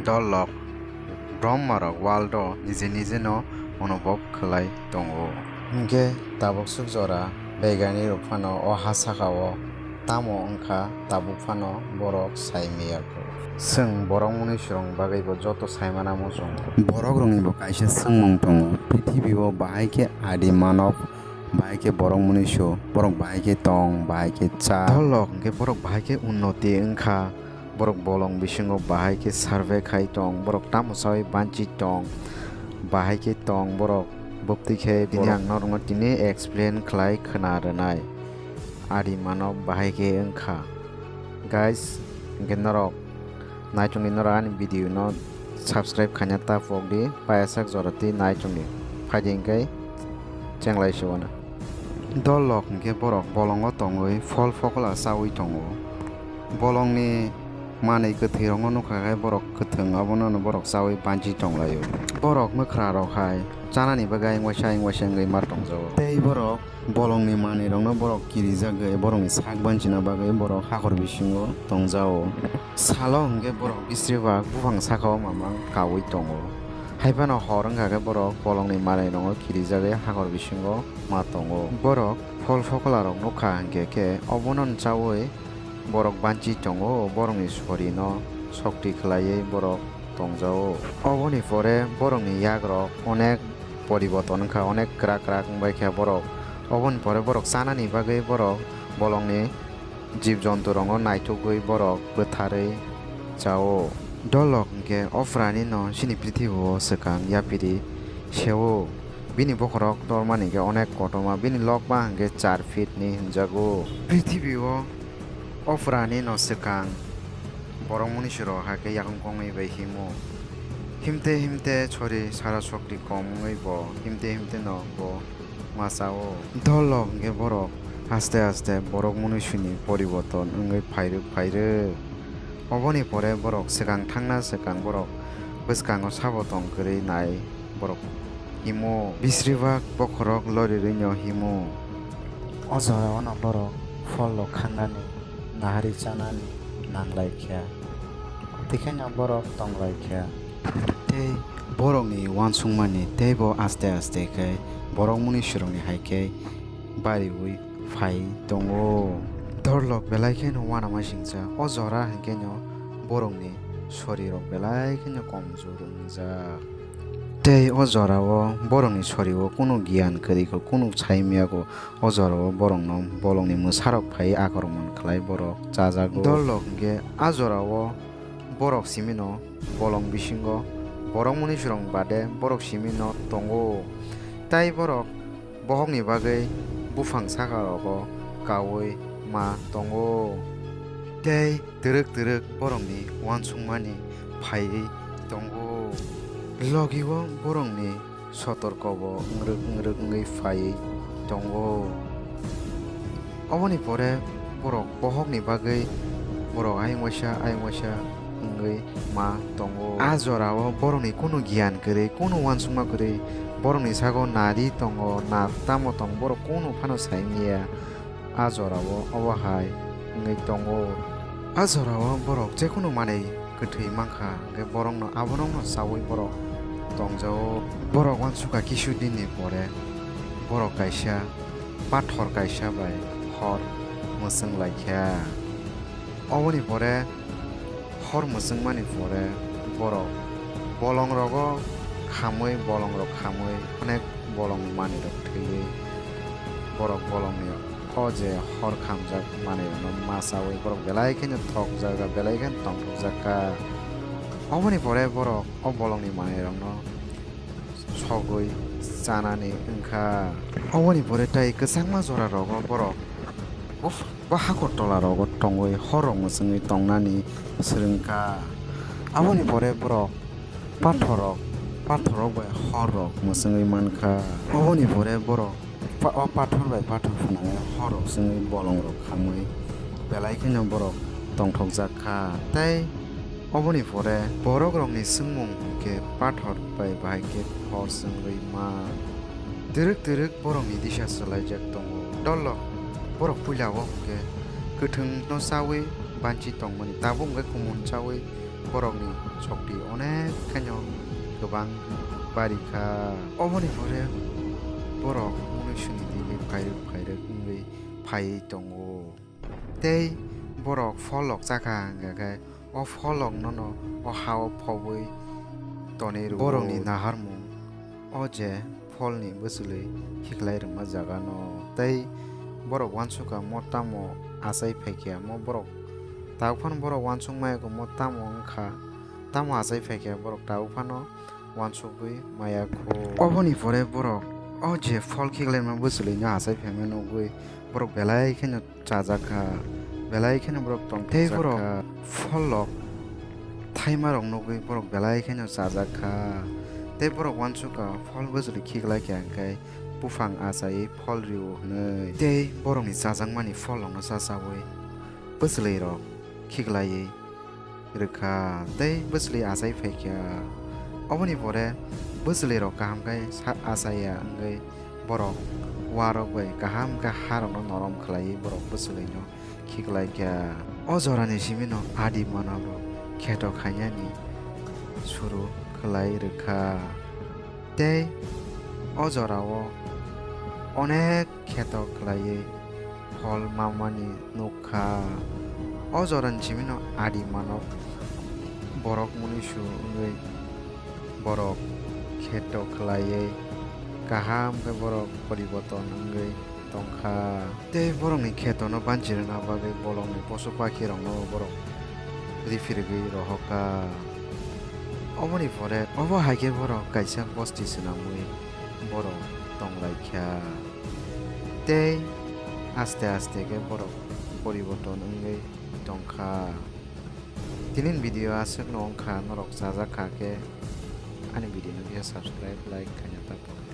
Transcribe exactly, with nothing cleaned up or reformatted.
Dolok Brahmarok world-o nije nijeno onubhob khlai tongo. Hinkhe tabuk swk jora begainirok phano o ha saka-o tamo wngkha tabuk phano borok sai maya kho. Chwng borok munisirokni bagwibo joto saimana muchungo. Borokroknibo kaisa swngmung tongo, prithibi-o bahai khe adi manob, bahai khe borok munisu, borok bahai khe tong, bahai khe cha. Dolok hinkhe borok bahai khe unnoti wngkha. Borok bolong bisingo bahai khe survey khai tong, borok tamo sawi banchi tong, bahai khe tong borok. Bwktwi khe bini ang norokno tini explain khlai khna rwnai. Adi mano bahai khe wngkha. Guys, hinkhe norok naichongni norok ani video no subscribe khaina ta pokdi, payasak jora twi naichongni. Phaidi hinkhe chenglai se uanw. Dolok hinkhe borok bolongo tongwi phol phokola chawi tongo. Bolongni manwi kwthwirokno nukha khe borok kwthwng, abono borok chawi banchi tonglaio. Borok mwkhrarok hai chanani bagwi ayung waisa ayung waisa wngwi ma tongjago. Tei borok bolongni manwirokno borok kirijagwi borokni sak banchina bagwi borok hakor bisingo tongjago. Salo hinkhe borok bisribak buphang sakao mamang kaui tongo. Haiphano hor wngkha khe borok bolongni manwirokno kirijagwi hakor bisingo ma tongo. Borok phol phokolarok nukha hinkhe khe obono chaui borok banchi tongo, borokni sorino sokti khlaiwi borok tongjago. Oboni pore borokni yagrok onek poriboton wngkha, onek kwrak kwrak wngbaikha borok. Oboni pore borok chanani bagwi borok bolongni jib jonturokno naithogwi borok bwtharwi chao. Dolok hinkhe o pranino chini prithibi-o swkang yapiri seo. Bini bokhorok tormani hinkhe onek kotorma, bini lokma hinkhe char feet ni hinjago. Prithibi-o o pranino swkang borok munisirok hakhe yakung kongwi bai himo. Himte himte sori sara sokti kom wngwi bo himte himte no bo ma chao. Dolok hinkhe borok aste aste borok munisini poriboton wngwi phairwk phairwk. Oboni pore borok swkang thangna swkang borok bwskango sabo tong kwrwi nai borok himo. Bisribak bokhorok lorirwino himo. O jorao no borok pholrok khangnani, nahari chanani nanglaikha. Tikhaino borok tonglaikha. Tei borokni uansukmani teibo aste aste khe borok munisirokni hai khe bariui phai tongo. Dolok belai kheno uanamasingcha. O jora hinkhe no borokni sorirok belai kheno komjor wngjak. Tei o jorao borokni sorio kunu giyan kwrwi kho, kunu sai maya kho. O jorao borokno bolongni mwsarok phai akromon khlai borok chajago. Dolok hinkhe a jorao borok simino bolong bisingo borok munisirok bade borok simino tongo. Tai borok bohokni bagwi buphang sakarogo kaui ma tongo. Tei twrwk twrwk borokni uansukmani phaiwi tongo. Logi-o borokni sotorkobo wngrwk wngrwk wngwi phaiwi tongo. Oboni pore borok bohokni bagwi borok ayung waisa ayung waisa wngwi ma tongo. A jorao borokni kunu giyan kwrwi, kunu uansukma kwrwi, borokni sago nari tongo, na tamo tong, borok kunu phano sai maya. A jorao obo hai wngwi tongo. A jorao borok jekunu manwi kwthwi mankha, hwnkhe borokno, aborokno chaui borok tongjago. Borok uansukha kisu dinni pore borok kaisa pathor kaisa bai hor mwchwng laikha. Oboni pore hor mwchwngmani pore borok bolongrogo khamwi, bolongrok khamwi onek bolongni manwirok thwiwi borok bolongni o je hor khamjak manwirokno ma chaui borok belai kheno thokjak, belai kheno tongthokjak kha. Oboni pore borok o bolongni manwirokno sogwi chanani wngkha. Oboni pore tei kwchangma jorarogo borok buf-, bo hakor tolarogo tongwi horrok mwchwngwi tongnani swrwngkha. Aboni pore borok pathorrok, pathorrok bai horrok mwchwngwi mankha. Oboni pore borok pa-, o pathor bai pathor phunuknai horrok chwngwi bolongrok khamwi belai kheno borok tongthokjak kha. Tei oboni pore borokrokni swngmung hwnkhe pathor bai bahai khe hor chwngwi ma. Twrwk twrwk borokni disa swlaijak tongo. Dolok borok puila o hwnkhe kwthwngno chawi banchi tongmani, tabuk hwnkhe kumun chawi Borokni chokti onek khaino kwbang bari kha. Oboni pore borok munuisuni digwi phairwk phairwk wngwi phaiwi tongo. Tei borok pholrok chakha hwnkha khe o pholrokno o ha-o phobwi tonwi rwo. Borokni naharmung o je pholni bwchwlwi khiklai rwma jagano. Tei borok uansukha mo tamo achai phaikha, mo borok tabuk phano borok uansuk maya kho mo tamo wngkha, tamo achai phaikha borok tabuk phano uansukgwi maya kho. Oboni pore borok o je phol khiklaima bwchwlwino achai phaima nugwi borok belai kheno chajak kha, belai kheno borok tongthokjak kha. Tei borok pholrok thaimarok nugwi borok belai kheno chajak kha. Tei borok uansukha phol bwchwlwi khiklai kha hwnkhe buphang achaiwi phol rio hwnwi. Tei borokni chajakmani pholrokno chachawi bwchwlwirok khiklaiwi rwkha tei bwchwlwi achai phaikha. Oboni pore bwchwlwirok kaham khe sa-, achaiya wngwi borok uarok bai kaham khe harokno norom khlaiwi borok bwchwlwino khiklaikha. O jorani simino adi manabrok kheto khainani suru khlai rwkha. Tei o jorao onek kheto khlaiwi phol mamani nukha. O jorani simino adi manok borok munuisu wngwi borok kheto khlaiwi kaham khe borok poriborton wngwi tongkha. Tei borokni khetono banchi rwna bagwi bolongni posu pakhirokno borok riphirgwi rohorkha. Oboni pore obo hai khe borok kaisa bosti swnamwi borok tonglaikha. Tei aste aste khe borok poriborton wngwi tongkha. Tinini video aswkno wngkha, norok chajak kha khe ani video no khe subscribe, like khaina ta pokhe.